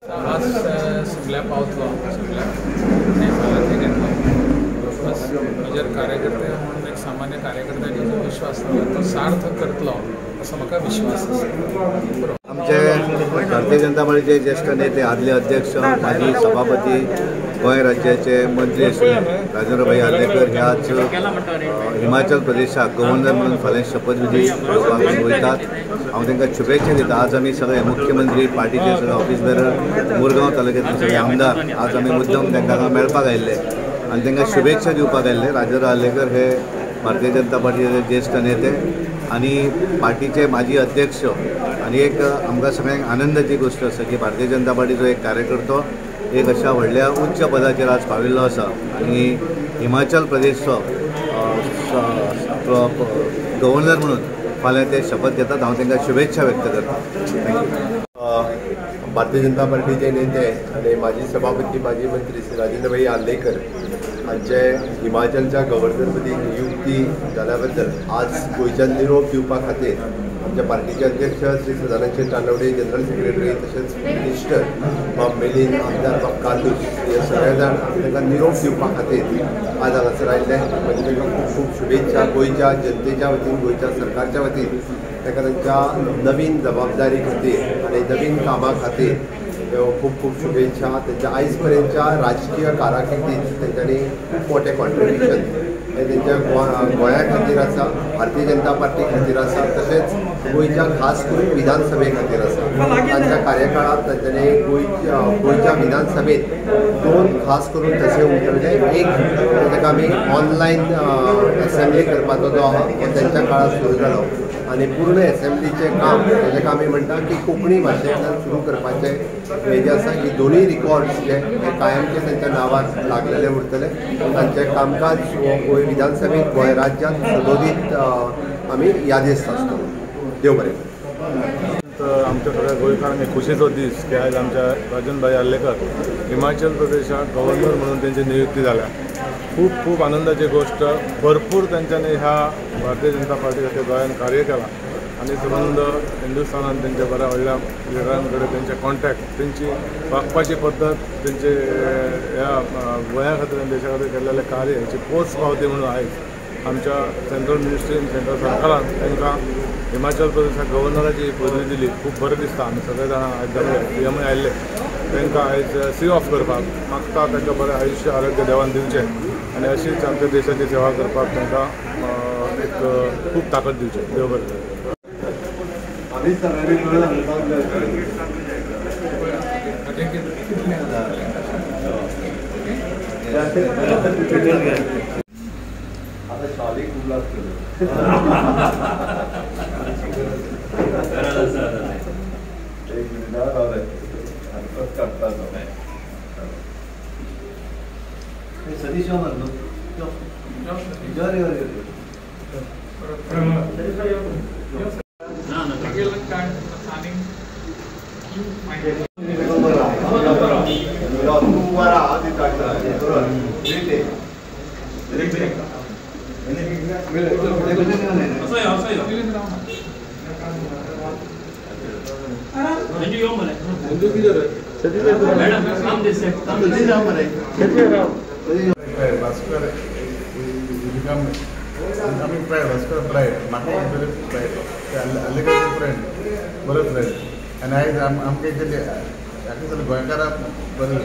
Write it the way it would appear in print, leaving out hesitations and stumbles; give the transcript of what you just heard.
आज सगळ्या पावतलो सगळ्या फाल्यां ते घेतलो बस म्हजेर कार्यकर्ते म्हणून एक सामान्य कार्यकर्त्याचो जो विश्वास आसा तो सार्थ करतलो असो म्हाका विश्वास आसा. आमचे भारतीय जनता पार्टीचे ज्येष्ठ नेते, आदले अध्यक्ष, माजी सभापती, गोंय राज्याचे मंत्री आशिल्ले राजेंद्रभाई आर्लेकर हे आज हिमाचल प्रदेशाक गव्हर्नर म्हणून फाल्यां शपथविधी घेवपाक वयतात. हांव तांकां शुभेच्छा दिता. आज आमी सगळे मुख्यमंत्री, पार्टीचे सगळे ऑफिस बेरर, मुरगांव तालुक्यांतले सगळे आमदार आज आमी मुद्दम तांकां मेळपाक आयिल्ले आनी तांकां शुभेच्छा दिवपाक आयिल्ले. राजेंद्र आर्लेकर हे भारतीय जनता पार्टीचे ज्येष्ठ नेते आनी पार्टीचे माजी अध्यक्ष आनी एक आमकां सगळ्यांक आनंदाची गोश्ट आसा की भारतीय जनता पार्टीचो एक कार्यकर्तो एक अशा व्हडल्या उच्च पदाचेर आज पाविल्लो आसा आनी हिमाचल प्रदेशचो गव्हर्नर म्हणून फाल्यां ते शपथ घेतात. हांव तांकां शुभेच्छा व्यक्त करता. Thank you. Bharatiya Janata पार्टीचे नेते आनी माजी सभापती, माजी मंत्री श्री राजेंद्रभाई आर्लेकर हांचे हिमाचलच्या गव्हर्नरपदी नियुक्ती जाल्या बद्दल आज गोंयच्यान निरोप दिवपा खातीर आमच्या पार्टीचे अध्यक्ष श्री सदानंद शेट तानवडे, जनरल सेक्रेटरी तशेंच मिनिस्टर बाब मेलीन, आमदार बाब कार्लूस हे सगळे जाण तांकां निरोप दिवपा खातीर आज हांगासर आयिल्ले. म्हणजे तांकां खूब खूब शुभेच्छा गोंयच्या जनतेच्या वतीन, गोंयच्या सरकारच्या वतीन तांकां तांच्या नवीन जबाबदारी खातीर आनी नवीन कामां खातीर खूब खूब शुभेच्छा. तांच्या आयज पर्यंतच्या राजकीय कारकिर्दीत तांच्यांनी खूब मोठें कॉन्ट्रिब्युशन हें तांच्या गोंया खातीर आसा, भारतीय जनता पार्टी खातीर आसा, तशेंच गोंयच्या खास करून विधानसभे खातीर आसा. तांच्या कार्यकाळांत तांच्यांनी गोंयच्या विधानसभेत दोन खास करून तसे उमटले. एक ताका आमी ऑनलायन एसेंब्ली करपाचो जो आहा तो तांच्या काळांत सुरू जालो आनी पूर्ण एसेंब्लीचें काम ताका आमी म्हणटा की कोंकणी भाशेंतल्यान सुरू करपाचें हें जें आसा की दोनूय रिकॉर्ड्स जे हे कायमचे तांच्या नांवार लागलेले उरतले. तांचें कामकाज गोंय विधानसभेत, गोंय राज्यांत सदोदीत आमी यादेस्त आसतलो. देव बरें. आमच्या सगळ्या गोंयकारांक एक खोशयेचो दीस की आयज आमच्या राजनभाई आर्लेकर हिमाचल प्रदेशाक गव्हर्नर म्हणून तेंची नियुक्ती जाल्या. खूब खूब आनंदाची गोश्ट. भरपूर तेंच्यांनी ह्या भारतीय जनता पार्टी खातीर गोंयांत कार्य केलां आनी संबंद हिंदुस्थानान तेंच्या बऱ्या व्हडल्या लिडरां कडेन तेंचे कॉन्टॅक्ट, तेंची वागपाची पद्दत, तेंचे ह्या गोंया खातीर आनी देशा खातीर केल्लेलें कार्य हेची पोच पावती म्हणून आयज आमच्या सेंट्रल मिनिस्ट्रीन, सेंट्रल सरकारान तांकां हिमाचल प्रदेशाक गव्हर्नराची ही पदवी दिली. खूब बरें दिसता. आमी सगळे जाणां आयज जाल्ले सीएमय आयिल्ले तांकां आयज सी ऑफ करपाक मागता. तांकां बरें आयुश्य आरोग्य देवान दिवचें आनी अशीच आमच्या देशाची सेवा करपाक तांकां एक खूब ताकद दिवचें. देव बरें करूं. आता शाली खूब एक मिनिट काडटा. Satish Bhaskar becoming pride, Bhaskar pride, म्हाका प्रायड, आर्लेकर फ्रेंड, बरो फ्रेंड. आनी आयज आमकां एक हाका गोंयकाराक बरें.